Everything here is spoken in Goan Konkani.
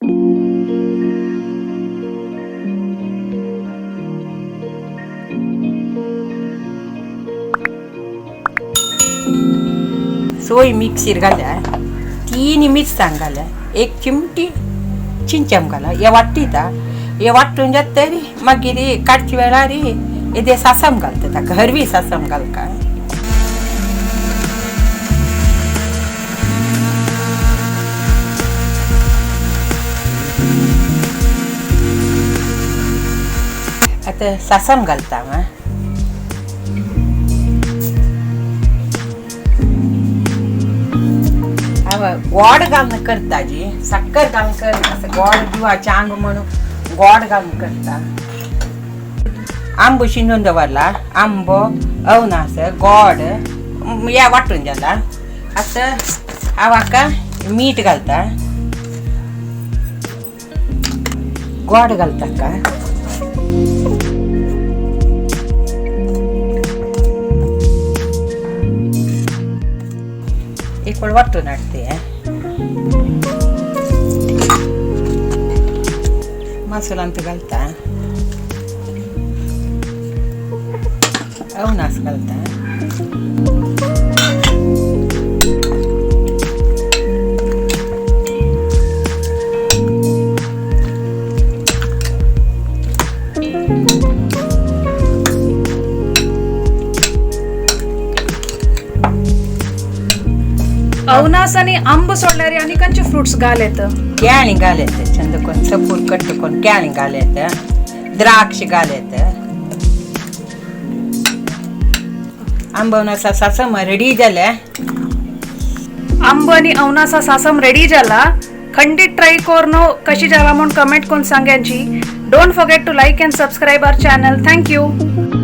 सोय मिक्सीर घाल्या, तीन मिरसांग घाल्या, एक चिमटी चिंचम घाला. हे वाट्टिता, हे वाट्टून जाता तरी मागीर काडच्या वेळार येदे सासम घालता ताका, हरवी सासम घालका. आतां सासम घालता हांव. हांव गोड घालून करता जी, साकर घालून करना, असं गोड जिवाचें आंग म्हणून गोड घालून करता. आंबो शिंदून दवरला, आंबो अवनास गोड या वांटून जाला. आतां हांव हाका मीठ घालता, गोड घालता हाका. एक वेळ वांटून हाडटे. मसालांत घालता, अवनास घालता. अवनास आणि आंब सोडल्यार आनी खंयचे फ्रुट्स घाल येत? केळीं घाल येता, चंद कोन सपूर कट्ट कोन केळीं घाल येता, द्राक्ष घाल येता. आंबवनासा सासम रेडी जाल्या. आंब आणि अवनासा सासम रेडी जाला. खंडित ट्राय करून कशी जाला म्हणून कमेंट करून सांगायची. Don't forget to like and subscribe our channel. Thank you.